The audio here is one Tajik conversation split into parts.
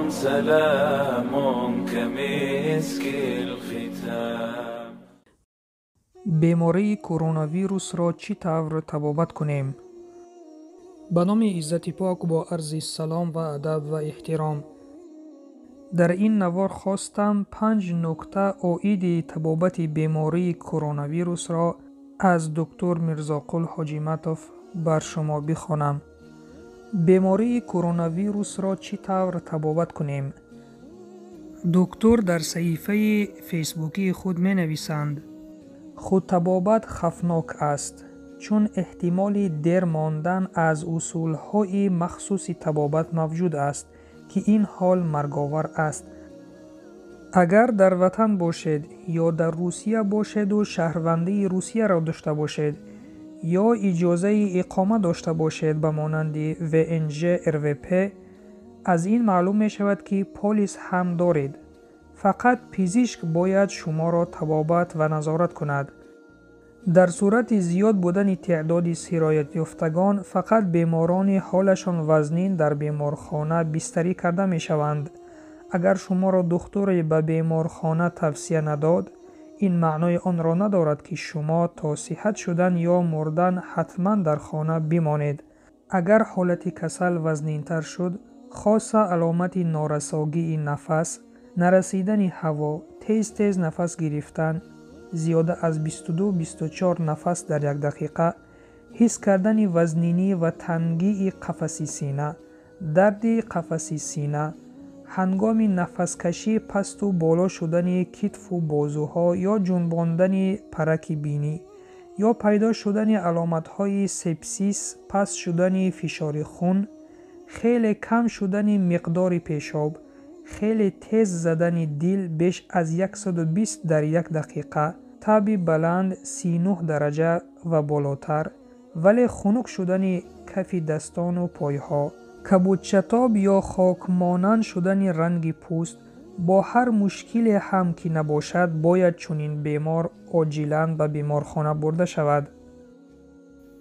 سلام كمسك الختام. Бемории коронавирусро чӣ тавр табобат кунем? Ба номи Иззати Пок бо арзи салом ва адаб ва эҳтиром. Дар ин навор хостам 5 нукта оиди табобати бемории коронавирусро аз доктор Мирзоқул Ҳоҷиматов бар шумо бихонам. Бемории коронавирусро чӣ тавр табобат кунем? Доктор дар саҳифаи фейсбукии худ менависанд: худтабобат хавфнок аст, чун эҳтимоли дер мондан аз усулҳои махсуси табобат мавҷуд аст, ки ин ҳол марговар аст. Агар дар ватан бошед ё дар Русия бошеду шаҳрвандии Русияро дошта бошед ё иҷозаи иқома дошта бошед ба монанди ВНЖ, РВП, аз ин маълум мешавад, ки полис ҳам доред. Фақат пизишк бояд шуморо табобат ва назорат кунад. Дар сурати зиёд будани теъдоди сироятёфтагон фақат беморони ҳолашон вазнин дар беморхона бистарӣ карда мешаванд. Агар шуморо духтуре ба беморхона тавсия надод, ин маънои онро надорад, ки шумо то сиҳат шудан ё мурдан ҳатман дар хона бимонед. Агар ҳолати касал вазнинтар шуд, хоса аломати норасогии нафас, нарасидани ҳаво, тез-тез нафас гирифтан, зиёда аз 22-24 нафас дар як дақиқа, ҳис кардани вазнинӣ ва тангии қафаси сина, дарди қафаси сина, ҳангоми нафаскашӣ пасту боло шудани китфу бозуҳо ё ҷунбондани параки бинӣ, ё пайдо шудани аломатҳои сепсис, паст шудани фишори хун, хеле кам шудани миқдори пешоб, хеле тез задани дил беш аз 120 дар як дақиқа, таби баланд 39 дараҷа ва болотар, вале хунук шудани кафи дастону пойҳо, кабудчатоб ё хокмонанд шудани ранги пӯст, бо ҳар мушкиле ҳам ки набошад, бояд чунин бемор оҷилан ба беморхона бурда шавад.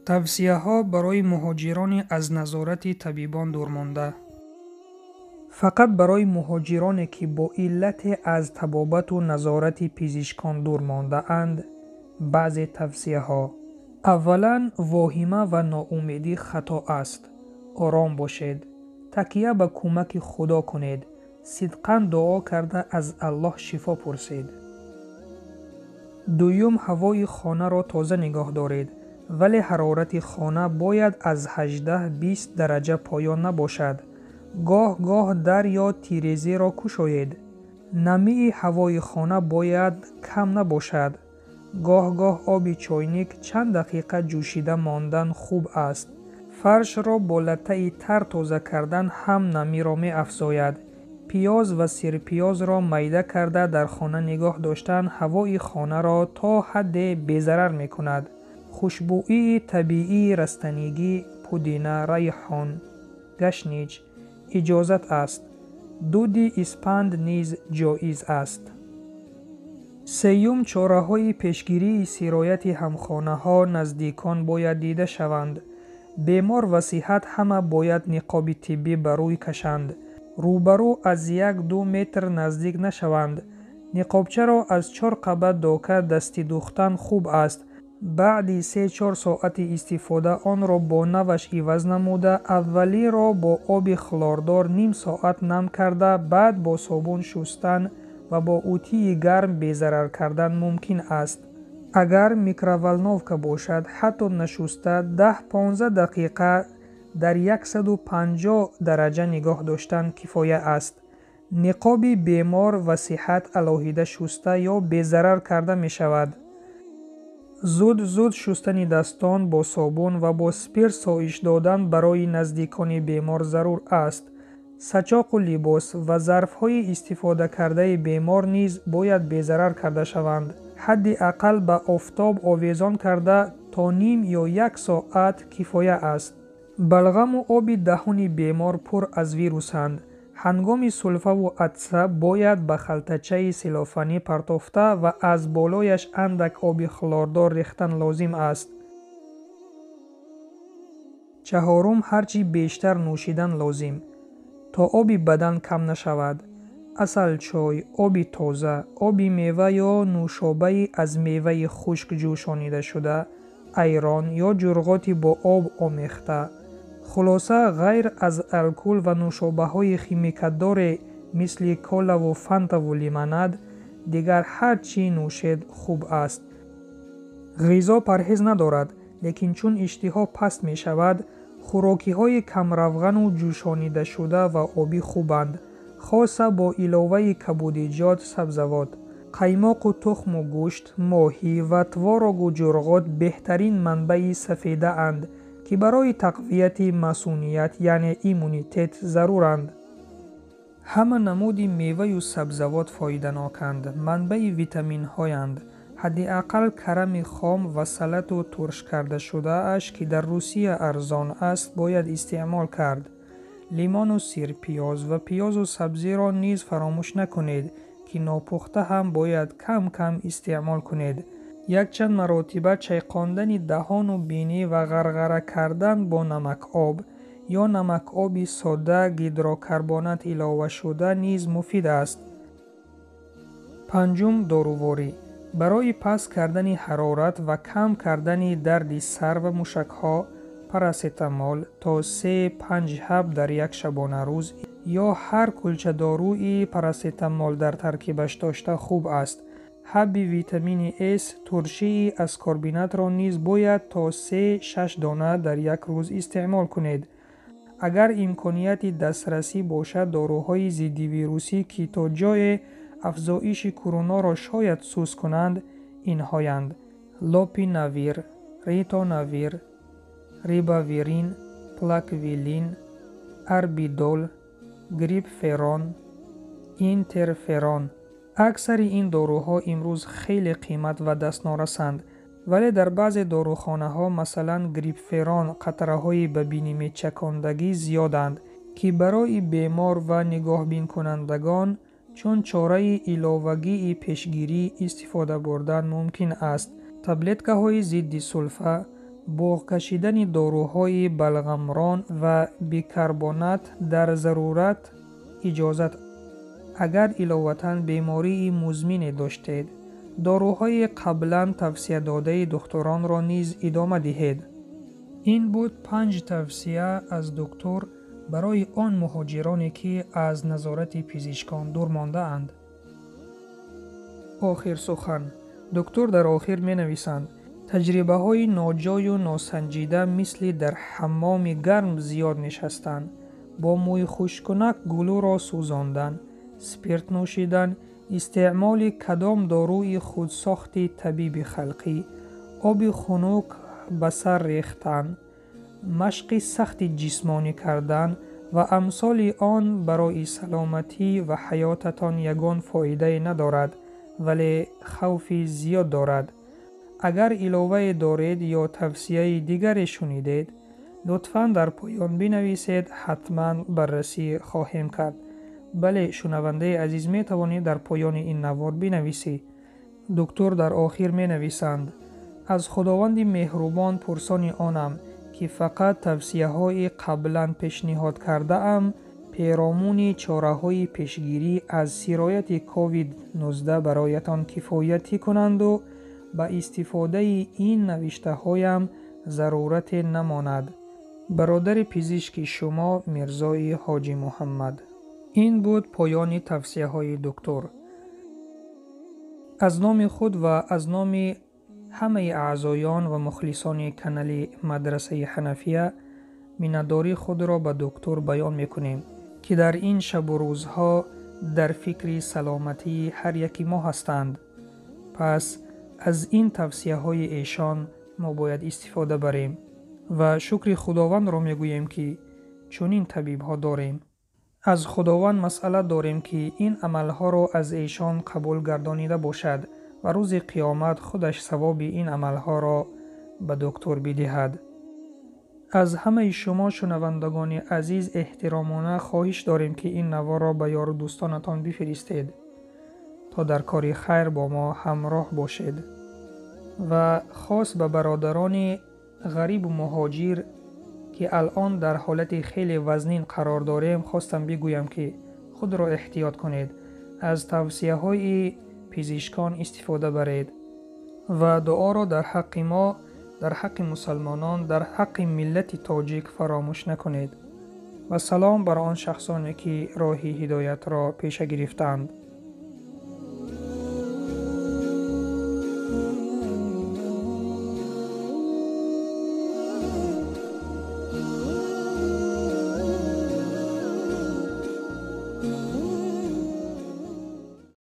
Тавсияҳо барои муҳоҷирони аз назорати табибон дурмонда. Фақат барои муҳоҷироне, ки бо иллате аз табобату назорати пизишкон дур мондаанд, баъзе тавсияҳо. Аввалан, воҳима ва ноумедӣ хато аст. Ором бошед. Такя ба кӯмаки Худо кунед. Сидқан дуо карда аз Аллоҳ шифо пурсед. Дуюм, ҳавои хонаро тоза нигоҳ доред, вале ҳарорати хона бояд аз 18-20 дараҷа поён набошад. Гоҳ-гоҳ дар ё тирезеро кушоед. Намии ҳавои хона бояд кам набошад. Гоҳ-гоҳ оби чойник чанд дақиқа ҷӯшида мондан хуб аст. Фаршро бо латтаи тар тоза кардан ҳам намиро меафзояд. Пиёз ва сирпиёзро майда карда дар хона нигоҳ доштан ҳавои хонаро то ҳадде безарар мекунад. Хушбӯии табиии растанигӣ, пудина, райҳон, гашнич иҷозат аст. Дуди испанд низ ҷоиз аст. Сеюм, чораҳои пешгирии сирояти ҳамхонаҳо наздикон бояд дида шаванд. Бемор ва сиҳат ҳама бояд ниқоби тиббӣ ба рӯй кашанд. Рӯбарӯ аз 1-2 метр наздик нашаванд. Ниқобчаро аз 4 қабат дока дастӣ духтан хуб аст. Баъди 3-4 соати истифода онро бо наваш иваз намуда, аввалиро бо оби хлордор ним соат нам карда, баъд бо собун шустан ва бо утии гарм безарар кардан мумкин аст. Агар микроволновка бошад, ҳатто нашуста 10-15 дақиқа дар 150 дараҷа нигоҳ доштан кифоя аст. Ниқоби бемор ва сиҳат алоҳида шуста ё безарар карда мешавад. Зуд-зуд шустани дастон бо собун ва бо спирт соиш додан барои наздикони бемор зарур аст. Сачоқу либос ва зарфҳои истифодакардаи бемор низ бояд безарар карда шаванд. Ҳадди ақал ба офтоб овезон карда то ним ё як соат кифоя аст. Балғаму оби даҳони бемор пур аз вирусанд. Ҳангоми сулфаву атса бояд ба халтачаи селофанӣ партофта ва аз болояш андак оби хлордор рехтан лозим аст. Чаҳорум, ҳарчи бештар нӯшидан лозим. То оби бадан кам нашавад. Асалчой, оби тоза, оби мева ё нӯшобаи аз меваи хушк ҷӯшонидашуда, айрон ё ҷурғоти бо об омехта. Хулоса, ғайр аз алкогол ва нӯшобаҳои химикатдоре мисли колаву фантаву лимонад, дигар ҳар чӣ нӯшед хуб аст. Ғизо парҳез надорад, лекин чун иштиҳо паст мешавад, хӯрокиҳои камравғану ҷӯшонидашуда ва обӣ хубанд, хоса бо иловаи кабудиҷот, сабзавот. Қаймоқу тухму гӯшт, моҳӣ ва творогу ҷурғот беҳтарин манбаи сафедаанд, ки барои тақвияти масуният, яъне иммунитет заруранд. Ҳама намуди меваю сабзавот фоиданоканд, манбаи витаминҳоянд. Ҳадди ақал карами хом ва салату туршкардашудааш, ки дар Русия арзон аст, бояд истеъмол кард. Лимону сирпиёз ва пиёзу сабзиро низ фаромӯш накунед, ки нопухта ҳам бояд кам-кам истеъмол кунед. Якчанд маротиба чайқондани даҳону бинӣ ва ғарғара кардан бо намакоб ё намакоби содда гидрокарбонат иловашуда низ муфид аст. Панҷум, доруворӣ. Барои паст кардани ҳарорат ва кам кардани дарди сар ва мушакҳо парасетамол то 3-5 ҳаб дар як шабонарӯз ё ҳар кулчадоруи парасетамол дар таркибаш дошта хуб аст. Ҳаби витамини С, туршии аскорбинатро низ бояд то 3-6 дона дар як рӯз истеъмол кунед. Агар имконияти дастрасӣ бошад, доруҳои зиддивирусӣ, ки то ҷое афзоиши коронаро шояд суст кунанд, инҳоянд: лопинавир, ритонавир, рибавирин, плаквилин, арбидол, грипферон, интерферон. Аксари ин доруҳо имрӯз хеле қимат ва дастнорасанд, вале дар баъзе дорухонаҳо, масалан грипферон, қатраҳои ба бинӣ мечакондагӣ зиёданд, ки барои бемор ва нигоҳбинкунандагон чун чораи иловагии пешгирӣ истифода бурдан мумкин аст. Таблеткаҳои зидди сулфа, буғ кашидани доруҳои балғамрон ва бикарбонат дар зарурат иҷозат. Агар иловатан бемории музмине доштед, доруҳои қаблан тавсиядодаи духтуронро низ идома диҳед. Ин буд 5 тавсия аз доктор барои он муҳоҷироне, ки аз назорати пизишкон дур мондаанд. Охир сухан. Доктор дар охир менависанд: таҷрибаҳои ноҷою носанҷида мисли дар ҳаммоми гарм зиёд нишастан, бо мӯи хушккунак гулӯро сӯзондан, спирт нӯшидан, истеъмоли кадом доруи худсохти табиби халқӣ, оби хунук ба сар рехтан, машқи сахти ҷисмонӣ кардан ва амсоли он барои саломатӣ ва ҳаётатон ягон фоидае надорад, вале хавфи зиёд дорад. Агар иловае доред ё тавсияи дигаре шунидед, лутфан дар поён бинависед, ҳатман баррасӣ хоҳем кард. Бале, шунавандаи азиз, метавонед дар поёни ин навор бинависӣ. Доктор дар охир менависанд: аз Худованди меҳрубон пурсони онам, ки фақат тавсияҳои қаблан пешниҳод кардаам перомуни чораҳои пешгирӣ аз сирояти ковид-19 бароятон кифоятӣ кунанду ба истифодаи ин навиштаҳоям зарурате намонад. Бародари пизишки шумо Мирзои Ҳоҷи Муҳаммад. Ин буд поёни тавсияҳои доктор. Аз номи худ ва аз номи ҳамаи аъзоён ва мухлисони канали Мадрасаи Ҳанафия миннатдории худро ба доктор баён мекунем, ки дар ин шабу рӯзҳо дар фикри саломатии ҳар яки мо ҳастанд. Пас аз ин тавсияҳои эшон мо бояд истифода барем ва шукри Худовандро мегӯем, ки чунин табибҳо дорем. Аз Худованд масъала дорем, ки ин амалҳоро аз эшон қабул гардонида бошад ва рӯзи қиёмат худаш савоби ин амалҳоро ба доктор бидиҳад. Аз ҳамаи шумо шунавандагони азиз эҳтиромона хоҳиш дорем, ки ин наворро ба ёру дӯстонатон бифиристед, то дар кори хайр бо мо ҳамроҳ бошед ва хос ба бародарони ғарибу муҳоҷир, ки Ки алон дар ҳолати хеле вазнин қарор дорем, хостам бигӯям, ки худро эҳтиёт кунед, аз тавсияҳои пизишкон истифода баред ва дуоро дар ҳаққи мо, дар ҳаққи мусалмонон, дар ҳаққи миллати тоҷик фаромӯш накунед. Ва салом бар он шахсоне, ки роҳи ҳидоятро пеша гирифтаанд.